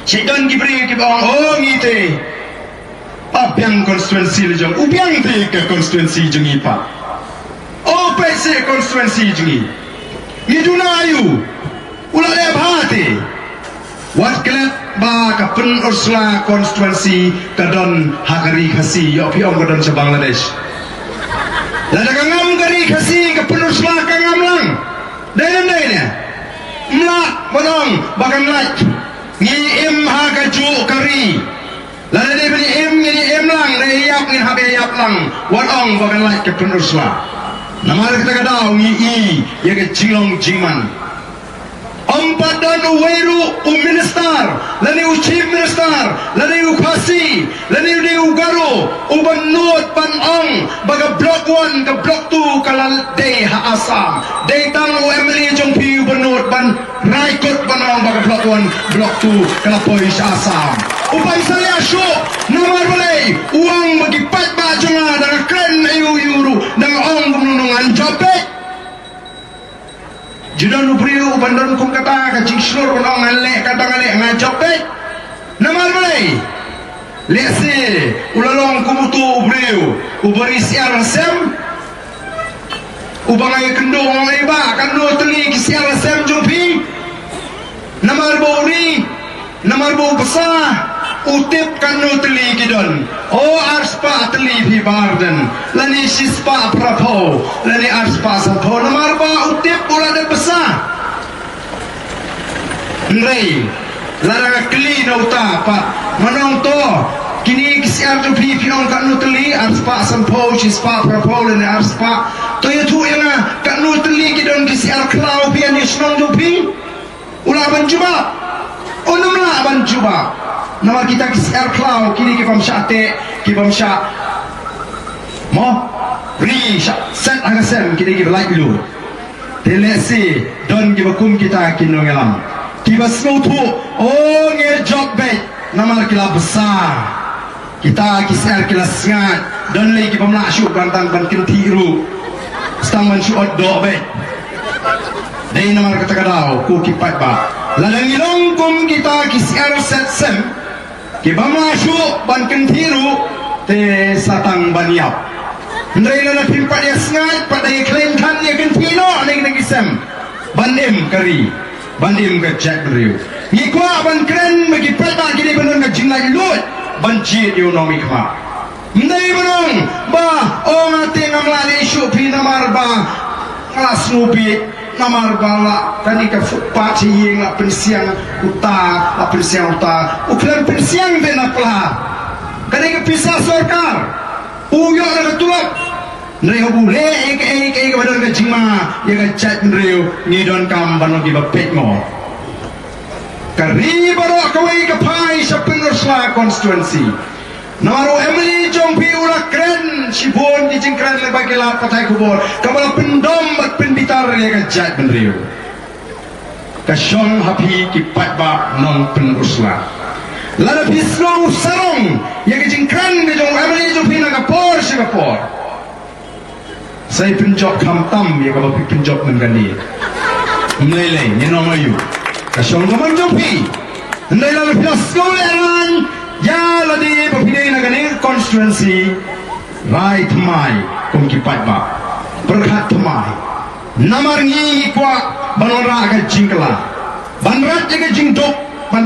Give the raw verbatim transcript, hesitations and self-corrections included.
Shi don ki briew kiba ong, "Oh, ngi te, pa biang constituency la jong, u biang te ka constituency jong ngi pa. Oh, peit se constituency jong ngi. Ngi duna ïa u, u la leh bha te." Wat klet ba ka Pynursla constituency ka don ha ka Ri Khasi, ïoh phi ong ka don sha Bangladesh. Lada ka ngam ka Ri Khasi, ka Pynursla ka ngam lang. Dei ne ym dei ne? Mlah ban ong ba kan lait. Ngi im ha kajuh ka ri. Lada dei ban im, ngin im lang, dei ïap ngin hap ïap lang. Wat ong ba kan lait ka Pynursla. Namar kata ka daw ngi i ïa ka jinglong jingman. Ym pat don uwei ruh u minister, lane u chief minister, lane u Khasi, lane u dei u Garo, u ban nud ban ong ba ka block one, ka block two ka la dei ha Assam. Dei tang u M L A jong phi u ban nud ban rai kut ban ong ba ka block one, block two ka la poi sha Assam. U ban sa leh shuh, namar balei? U ong ba ki paidbah jong nga da nga kren aïu aïu ruh, da nga ong kumno ngan jop beit. Ju don u briew u ban don kum kata ka jingshlur ban ong ngan leh kata ngan leh, ngan jop beit. Namar balei? Lehse u la long kum uto u briew uba ri syiar ha sem, uba nga ïakynduh ong, "Ei bah, katno tylli ki syiar ha sem jong phi?" Namar ba u ri, namar ba u bsa, u tip katno tylli ki don. "Oh, arspah tylli phi Bah Ardent, lane shispah phraphew, lane arspah sanphew." Namar ba u tip, u la dep bsa. Hynrei lada nga kylli na uta pat, "Ngan ong to, kine ki syiar jong phi, phi ong katno tylli, arspah sanphew, shispah phraphew, lane arspah? To ïathuh ïa nga, katno tylli ki don ki syiar khlaw phi ha ine i shnong jong phi?" U lah ban jubab? Un ym lah ban jubab. Namar kita ki syiar khlaw, kine ki bym shah teh, ki bym shah, mo, ri shah set ha ka sem, kine kiba laitluid. Te lehse don kiba kum kita ki nongïalam, kiba sngewthuh, "Oh, ngi jop beit," namar ki la bsa. Kita ki syiar ki la sngaid, don lei ki bym lah shuh ban tang ban kynthih ruh. Sa tang ban shu ot doh beit. Dei namar kata ka daw, ko ki paidbah, lada ngi long kum kita ki syiar set sem, ki bym lah shuh ban kynthih ruh, te sa tang ban ïap. Hynrei lada phim pat ïa sngaid, pat da ïa khlem than ïa kynthih noh ha kine ki sem, ban im ka ri, ban im ka jaitbynriew. Ngi kwah ban kren ba ki paidbah ki dei ban don ka jinglaitluid ban jied ïa u nongmihkhmat. Ym dei ban ong ba, "Oh, nga te ngam lah leh shuh phi namar ba nga la sngewbit, namar ba la kane ka footpath ha ïing la pynsiang uta, la pynsiang uta." U khlem pynsiang te na pla. Kane ka pisa sorkar, u ïoh na ka tulop. Hynrei haba u leh ïa kaei kaei kaba don ka jingma ïa ka jaitbynriew, ngi donkam ban long kiba peit mo. Ka ri baroh kawei ka phai sha Pynursla constituency. Namar u M L A jong phi u la kren shibun ki jingkren lyngba ki lad pathai khubor kaba la pyndom bad pynbitar ïa ka jaitbynriew. Ka shong ha phi ki paidbah nong Pynursla. Lada phi sngew sarong ïa ka jingkren ka jong u M L A jong phi na ka por sha ka por, sa ïa pynjop khamtam ïa kaba phi pynjop mynne. Ym lei lei, ngin ong aïu? Ka shong ka mon jong phi. Hynrei lada phi la sngew lehraiñ ïa lade ba phi dei na kane ka constituency, rai thymmai kum ki paidbah. Pyrkhat thymmai. Namar ngi ngi kwah ban wanrah ka jingkylla, ban rat ïa ka jingduk